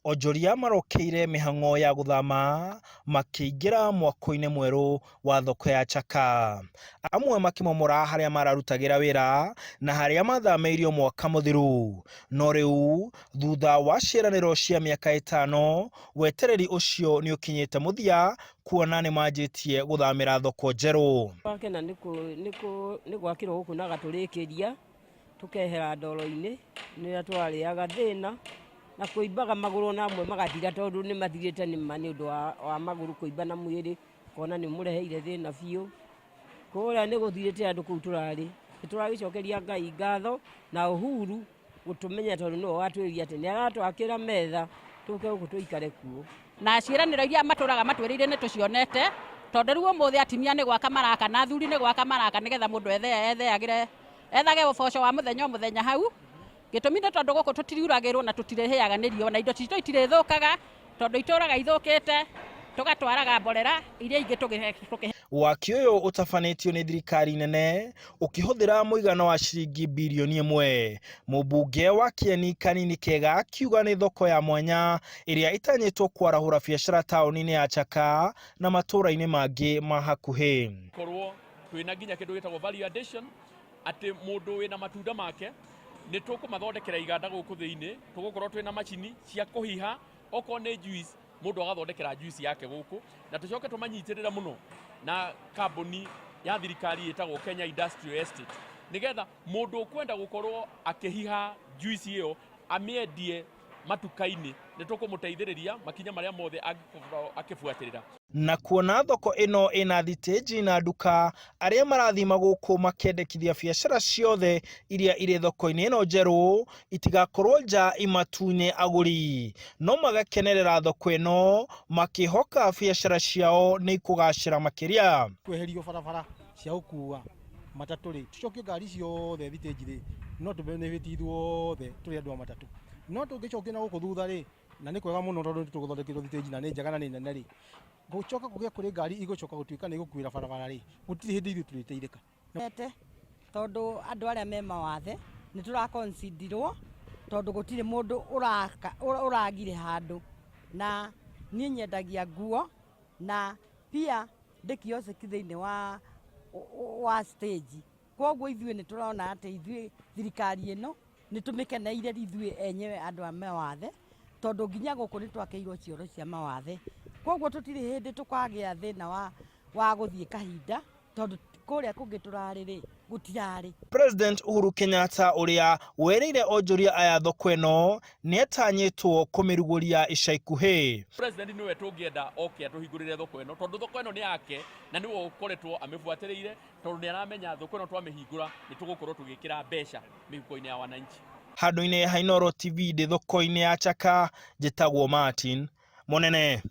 Onjoria marokeire mĩhang'o ya gũthama makĩingĩra mwako-inĩ mwerũ wa thoko ya Chaka. Amwe makĩmomora harĩa mararutagĩra wĩra na harĩa mathamĩirio mwaka mũthiru. No rĩu thutha wa ciĩranĩro cia mĩaka ĩtano, wetereri ũcio nĩ ũkinyĩte mũthia kuona nĩ manjĩtie gũthamĩra thoko njerũ. Twakena nĩ gwakĩrwo gũkũ na agatũrĩkĩria tũkehera ndoro-inĩ nĩrĩa twarĩaga thĩna na kũimbaga magũrũ ona amwe magathira tondũ nĩ mathirĩte nĩ ũndũ wa magũrũ kũimba na mwĩrĩ ũkona nĩ ũmũreheire thĩna biũ. Kũrĩa nĩ gũthirĩte andũ kũu tũrarĩ, nĩ tũragĩcokeria Ngai ngatho na Uhuru gũtũmenya tondũ nĩwe watwĩrire atĩ nĩ aratwakĩra metha tũke gũkũ tũikare kuo. Na ciĩranĩro iria matũraga matwĩrĩire nĩ tũcionete, tondũ rĩu ũmũthĩ atumia nĩ gwaka maraka na athuri nĩ gwaka maraka nĩgetha mũndũ etheagĩre ethage ũboco wa mũthenya o mũthenya hau. Gĩtũmi nĩ tondũ gũkũ tũtiriuragĩrwo na tũtirĩhĩaga nĩ riũa na indo citũ itirĩthũkaga tondũ itũraga ithũkĩte, tũgatwaraga mborera iria ingĩ tũkĩ Waki ũyũ ũtabanĩtio nĩ thirikari nene ũkĩhũthĩra mũigana wa ciringi birioni ĩmwe. Mũmbunge wa Kieni Kanini Kega akiuga nĩ thoko ya mwanya ĩrĩa ĩtanyĩtwo kwarahũra biacara taũni-inĩ ya Chaka na matũũra-inĩ mangĩ ma hakuhĩ. Korwo twĩna nginya kĩndũ gĩtagwo value addition atĩ mũndũ wĩna matunda make nĩ tũkũmathondekera iganda gũkũ thĩinĩ, tũgũkorwo twĩna macini cia kũhiha okorwo nĩ juice mũndũ agathondekera juice yake gũkũ, na tũcoke tũmanyitĩrĩre mũno na kambuni ya thirikari ĩtagwo Kenya Industrial Estate, nĩgetha mũndũ ũkwenda gũkorwo akĩhiha juice ĩyo amĩendie matuka-inĩ, nĩ tũkũmũteithĩrĩria makinya marĩa mothe angĩkorwo akĩbuatĩrĩra. Na kuona thoko ĩno ĩna thitĩnji na nduka, arĩa marathima gũkũ makĩendekithia biacara ciothe iria irĩ thoko-inĩ ĩno njerũ itigakorwo nja imatunye agũri, no magakenerera thoko ĩno makĩhoka biacara ciao nĩ ikũgacĩra makĩria. Kweherio barabara cia gũkua matatũ rĩ, tũcokie ngari ciothe thitĩnji rĩ, no tũ benefit ithuothe tũrĩ andũ a matatũ. No tũngĩcokia na gũkũ thutha rĩ, na nĩ kwega mũno tondũ nĩ tũgũthondekerwo thitĩnji na nĩ njega na nĩ nene rĩ, gũcoka kũgĩe kũrĩ ngari igũcoka gũtuĩka nĩ igũkuĩra barabara rĩ, gũtirĩ hĩndĩ ithuĩ tũrĩteithĩka. Ete tondũ andũ arĩa me mawathe nĩ tũrakonsindirwo tondũ gũtirĩ mũndũ ũragire handũ. Na niĩ nyendagia nguo na pia ndĩ kiosk thĩinĩ wa stage. Kwoguo ithuĩ nĩ tũrona atĩ ithuĩ thirikari ĩno nĩ tũmĩkeneire ithuĩ enyewe andũ a mawathe tondũ nginya gũkũ nĩ twakĩirwo cioro cia mawathe. Kwoguo tũtirĩ hĩndĩ tũkagĩa thĩna wa gũthiĩ kahinda tondũ kũrĩa kũngĩ tũrarĩ rĩ, gũtirarĩ. President Uhuru Kenyatta ũrĩa werĩire onjoria aya thoko ĩno nĩatanyĩtwo kũmĩrugũria ica ikuhĩ. President nĩwe tũngĩenda oke atũhingũrĩre thoko ĩno tondũ thoko ĩno nĩ yake na nĩwe ũkoretwo amĩbuatĩrĩire tondũ nĩ aramenya thoko ĩno twamĩhingũra nĩ tũgũkorwo tũgĩkĩra mbeca mĩhuko-inĩ ya wananchi. Handũ-inĩ ha Inooro TV ndĩ thoko-inĩ ya Chaka, njĩtagwo Martin Mũnene.